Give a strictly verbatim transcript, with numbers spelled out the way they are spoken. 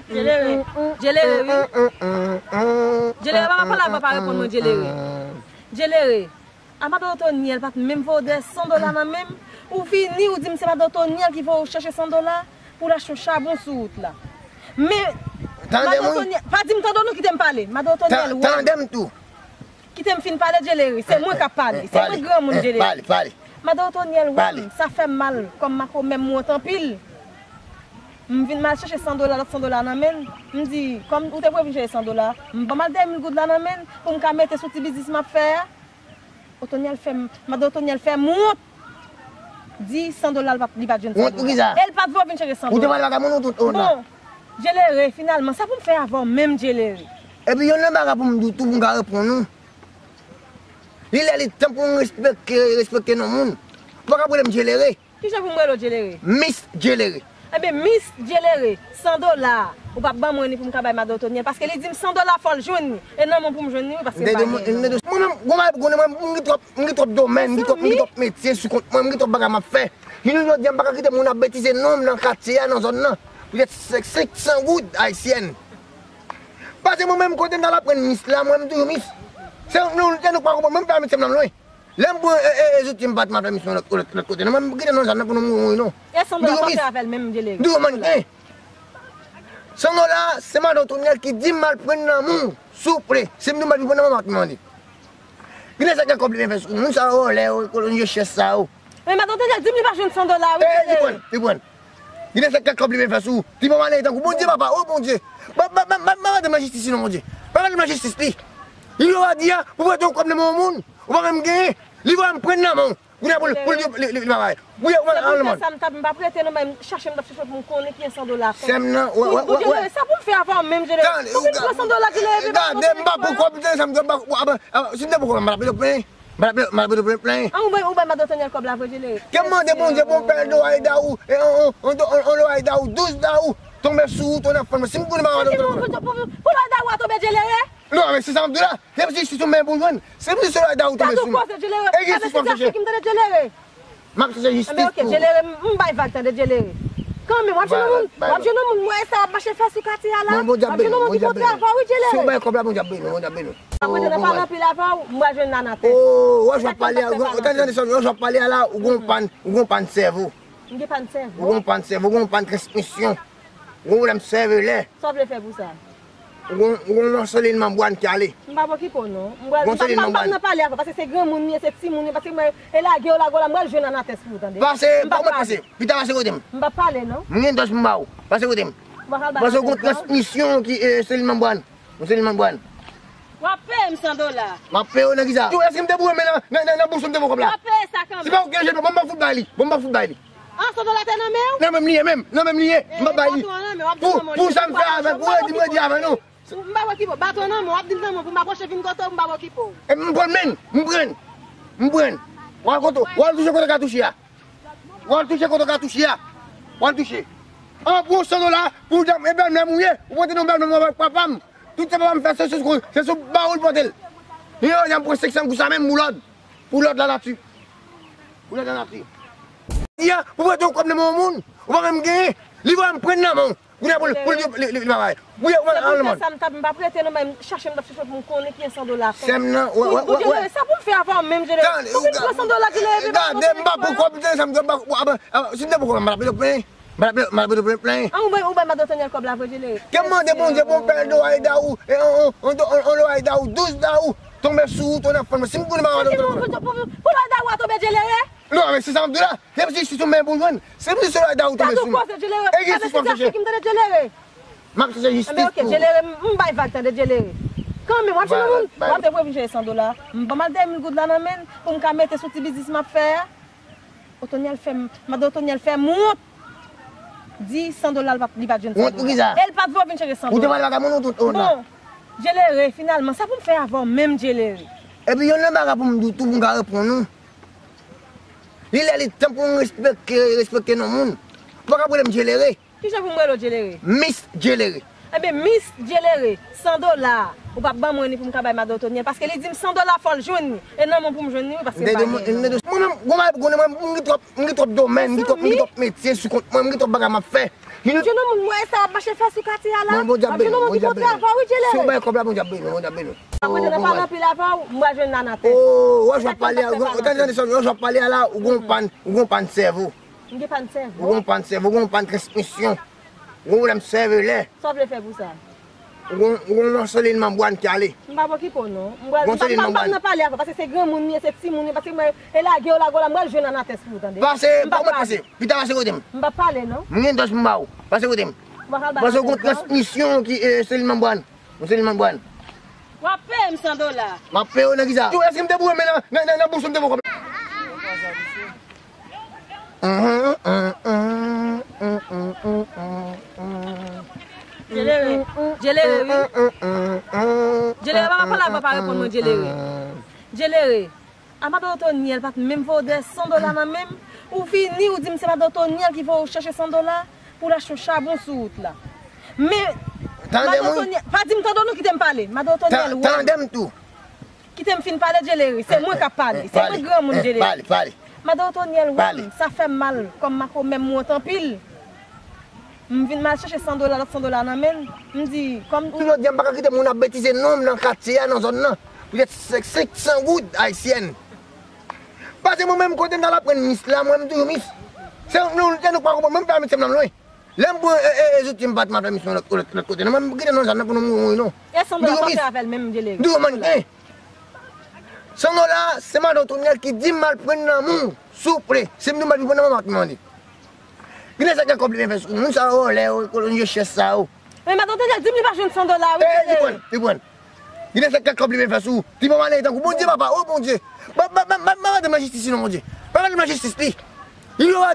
Djelere, Djelere, wi. Djelere, papa, pale avè w, pa reponn mwen, Djelere. Djelere, a madan Otonyèl pa t menm voye w de san dola nan men m? Ou vini, ou di m se madan Otonyèl ki voye w chèche san dola pou l achte yon chabon sou wout la. Men, madan Otonyèl, pa di m tande w non, kite m pale. Madan Otonyèl, wè m. Tande m tou. Kite m fin pale, Djelere. Se mwen k ap pale. Se mwen granmoun, Djelere. Pale, pale. Madan Otonyèl wè m, sa fè m mal, kòm makomè m wont anpil. M vin m al chèche san dola, lòt san dola nan men l. M di, kòm ou te voye vin chèche san dola, m ban m al dèyè mil goud la nan men l, pou m ka mete sou ti biznis m ap fè a. Otonyèl fè m, madan Otonyèl fè m wont. Di san dola, li pa t, li pa t jwenn san dola. Wont pou kisa? E l pa t voye vin chèche san dola. Ou te pale bagay moun ou tout, ou la? Bon, Djelere, finalman, sa pou m fè avè w menm, Djelere? Epi yon nan bagay pou m di w tou, pou m ka reponn ou. Li lè li tan pou n respekte, respekte non moun. Ou pa ka rele m Djelere. Kijan pou m rele w Djelere? Miss Djelere. Ebyen, Miss Djelere, san dola, ou p ap ban mwen li pou m ka bay madan Otonyèl, paske li di m san dola fò l jwenn li. E nan men w pou m jwenn li, wi, paske m pa gen non. Mwen menm, gwo mari pou konnen mwen, m gen twòp, m gen twòp domèn, m gen twòp, m gen twòp metye sou kont mwen, m gen twòp bagay m ap fè. Jounen jodi a, m pa ka kite moun ap betize non m nan katye a, nan zòn nan. Poutèt senk, senk san goud ayisyèn. Paske mwen menm, kote m t al aprann mis la, mwen, m toujou mis. Se nou, se nou k pa konprann, mwen, m fè a met sèm nan lwen. Lè m pran, e, e, e, zouti m pa t mal fè mis nan lòt, lòt, lòt kote. Non, mwen, m kite nan zòn nan pou nou mouri, mouri, non. E san dola, pa fè avè l menm, Djelere. M toujou manke. San dola, se madan Otonyèl ki di m al pran nan men w, souple. Si m di w m al pran nan men w, m ap mande. Gen sa k gen kòb li vin fè sou moun sa yo, lè yo, kolonje chèch sa yo. Men madan Otonyèl di m li pa jwenn san dola, wi. E, li pran, li pran. Li te fè kèk kòb li vin fè sou. Li pa male tankou Bondye, papa. O Bondye. Ba, ba, ba, ba, ba madanm nan jistis li non, Bondye. Ba madanm nan jistis li. Li yo a di a, pou prete yon kòb nan men yon moun, ou pa menm genyen. Li voye m pran nan men w. Pou li, pou li, pou li, li, li, li pa bay. Pou li, ou pa, se pou sa m t ap, m pa prete non, men m chache, m t ap chache pou m konnen kiyen san dola fè. Sè m nan, wè, wè, wè, wè. Sa pou m fè avè w menm, Djelere. Pou vin pran san dola, Djelere, epi ba m kòb, Djelere, sa m t ap ba, si m te pran kòb la, m pa t ap plen. M ap, m ap, m ap plenyen. An, ou bay, ou bay madan Otonyèl kòb la vre, Djelere? Ke m mande Bondye pou m fè yon doray dawou, e, on, on, on, on, on doray dawou, douz dawou, tonbe sou ou, tonbe nan fanm. Si m konnen pa madan Otonyèl. Pou, pou, pou, pou doray dawou a tonbe, Djelere? Non, men se sa m ap di w la. Se pou si sou men pou jwenn. Se pou si doray dawou tonbe sou mwen. E jistis m ap chèche. M ap chèche jistis pou ou. Ebyen, ok, Djelere, m, m bay vag, tande, Djelere. Kanmenm, w ap jwenn yon moun, w ap jwenn yon moun, mwen, sa w ap mache fè sou katye a la. W ap jwenn yon moun ki kontre avè w, wi, Djelere. Si w bay kòb la, Bondye ap beni w, Bondye ap beni w. Mwen, mwen, mwen. Ou wè jan w ap pale a, ou tande, tande, tande, ou jan w ap pale a la, ou gon pàn, ou gon pàn sèvo. M gen pàn sèvo? Ou gon pàn sèvo, ou gon pàn transmisyon. Ou gon pwoblèm sèvelè. Sa w vle fè pou sa? Ou gon, ou gon yon sèl manbwàn ki ale. M pa okipe w non. M pral, m pa, m pa, m pa nan pale avè w, paske se granmoun li ye, se timoun li ye, paske mwen, e lage w, lage w la, m pral jwenn Anatès pou ou, tande. Pase, pa mwen pase. Pita pase kote m. M pa pale non. M gen dòs m ba ou. Pase kote m. Paske ou gon transmisyon ki, e, sèl manbwàn. Yon sèl manbwàn. W ap peye m san dola. M ap peye w nan kisa? Tou, èske m te boure men nan, nan, nan, nan bouch ou m te pran kòb la? W ap peye sa kanmenm. Se pa ou ki gen jeno, bon, m pa fout bay li. Bon, m pa fout bay li. An, san dola te nan men w? Nan men m li ye menm. Nan men m li ye. M pa bay li. Pou, pou sa m fè avèk ou, redi m redi avè nou. M pa okipe w. Baton nan men w, w ap di m nan men w pou m apwoche vin kote w, m pa okipe w. E m pran men, m pran. M pran. W al kote, w al touche kote w ka touche a. W al touche kote w ka touche a. W al touche. An, pou san dola, pou w di e bèlmè m ou ye, ou pote non bèlmè m avèk papa m. Tout sa papa m fè, se sou, se sou ba ou l pote l. Li yo, y ap pran senk san goud sa menm pou lòd. Pou lòd lanati. Pou lòd lanati. Di a, pou prete yon kòb nan men yon moun, ou pa menm genyen. Li voye m pran nan men w. Pou li, pou li, pou li, li, li pa bay. Pou li, ou pa al nan men. Se pou sa m t ap, m pa prete non, men m chache, m t ap chache pou m konnen kiyen san dola fè. Sè m nan, wè, wè, wè, wè. Sa pou m fè avè w menm, Djelere? Pou vin pran san dola, Djelere, epi pa konn sa. Gade, m pa pou kòb, sa m t ap, si m te pou kòb, m pa t ap plenyen. M pa t ap, m pa t ap plenyen. An, ou bay, ou bay madan Otonyèl kòb la vre, Djelere? Ke m mande Bondye pou m fè l do ay dawou, e, on, on, on, on, on do ay dawou, douz dawou, tonbe sou ou, tonbe nan fanm. Si m konnen pa madan Otonyèl. Pou, pou, pou, pou do ay dawou a tonbe, Djelere? Non, men se sa m ap di w la. Se pou si sou men pou jwenn. Se pou si do ay dawou tonbe sou mwen. E jistis m ap chèche. M ap chèche jistis pou ou. Djelere, m, m bay vag tande, Djelere. Kanmenm, w ap jwenn yon moun, w ap te vin chèche san dola. M ban m al dèyè mil goud la nan men l, pou m ka mete sou ti biznis m ap fè a. Otonyèl fè m, madan Otonyèl fè m wont. Di san dola, li pa, li pa t jwenn san dola. Wont pou kisa? E l pa t vle w vin chèche san dola. Ou te pale bagay moun ou tout, ou la? Bon, Djelere, finalman, sa pou m fè avè w menm, Djelere? Epi yon lòt bagay pou m di w tou, pou m ka reponn ou. Li lè li tan pou n respekte, respekte non moun. Ou pa ka rele m Djelere. Kijan pou m rele w, Djelere? Miss Djelere. Ebyen, Miss Djelere, san dola, ou p ap ban mwen li pou m ka bay Madan Otonyèl, paske li di m san dola fò l jwenn li. E nan men w pou m jwenn li, wi, paske m pa gen non. Mwen menm, gwo mari pou konnen mwen, m gen twòp, m gen twòp domèn, m gen twòp, m gen twòp metye sou kont mwen, m gen twòp bagay m ap fè. Jwenn yon moun mwen sa ap mache fè sou katye a la. Mwen, Bondye ap beni w, Bondye ap beni w. Ap jwenn yon moun ki kontre avè w, wi, Djelere. Si w bay kòb la, Bondye ap beni w, Bondye ap beni w. Mwen pale anpil avè w, m pral jwenn Nanatè. Oh, wè jan w ap pale a, tande, tande, wè jan w ap pale a la, ou gen yon pàn, ou gen yon pàn sèvo. M gen pàn sèvo. Ou gen yon pàn sèvo, ou gen yon pàn transmisyon. Ou gen yon pwoblèm sèvo lè. Sa w vle fè pou sa? Ou gen, ou gen yon selil manbwàn ki ale. M p ap okipe w non. M pral, m p ap, m p ap nan pale avè w, paske se granmoun li ye, se timoun li ye, paske mwen, e lage w lage w la, m pral jwenn Nanatè pou ou tande. Pase, pa mwen pase. Pita pase kote m. M p ap pale non. M gen dòs m ba ou. Pase kote m. Pase ou gen transmisyon ki, e, selil manbwàn. Yon selil manbwàn. W ap peye m san dola. M ap peye w nan kisa? Tou, èske m te boure men nan, nan, nan, nan bouch ou m te boure kòb la? Djelere, Djelere, wi. Djelere, papa pale avè w, pa reponn mwen, Djelere. Djelere. A Madan Otonyèl pa t menm voye w dèyè san dola nan men m. Ou vini, ou di m se Madan Otonyèl ki voye w chèche san dola pou l achte yon chabon sou wout la. Men, Madan Otonyèl, pa di m tande w non, kite m pale. Madan Otonyèl wè m. Tande m tou. Kite m fin pale, Djelere. Se mwen k ap pale. Se mwen granmoun, Djelere. Pale, pale. Madan Otonyèl wè m, sa fè m mal, kòm makomè m wont anpil. M vin m al chèche san dola, lòt san dola nan men l. M di, kòm... Jodi a m pa ka kite moun ap betize non m nan katye a, nan zòn nan. Poutèt senk, senk san goud ayisyèn. Paske mwen menm, kote m t al aprann mis la, mwen, m toujou mis. Se nou, se nou k pa konprann, mwen, m fè misye m nan lwen. Lè m pran, e, e, e, zouti, m pa t mal fè misyon lòt, lòt, lòt kote. Non, mwen, m kite nan zòn nan pou nou mouri, mouri, non. E san dola pa fè avè l menm, Djelere. M toujou manke. San dola, se Madan Otonyèl ki di m al pran nan men w, souple. Si m di w m pa t vin pran nan men w, m ap mande. Ginen sa k gen kòb li vin fè sou moun sa yo, lè yo kolonize chèch sa yo. Men Madan Otonyèl di m li pa jwenn san dola, wi. E, li pran, li pran. Ginen sa k gen kòb li vin fè sou. Ti manman li tankou Bondye, papa, o Bondye. Ba, ba, ba, ba, ba madanm nan jistis li non, Bondye. Ba madanm nan jistis li. Li yo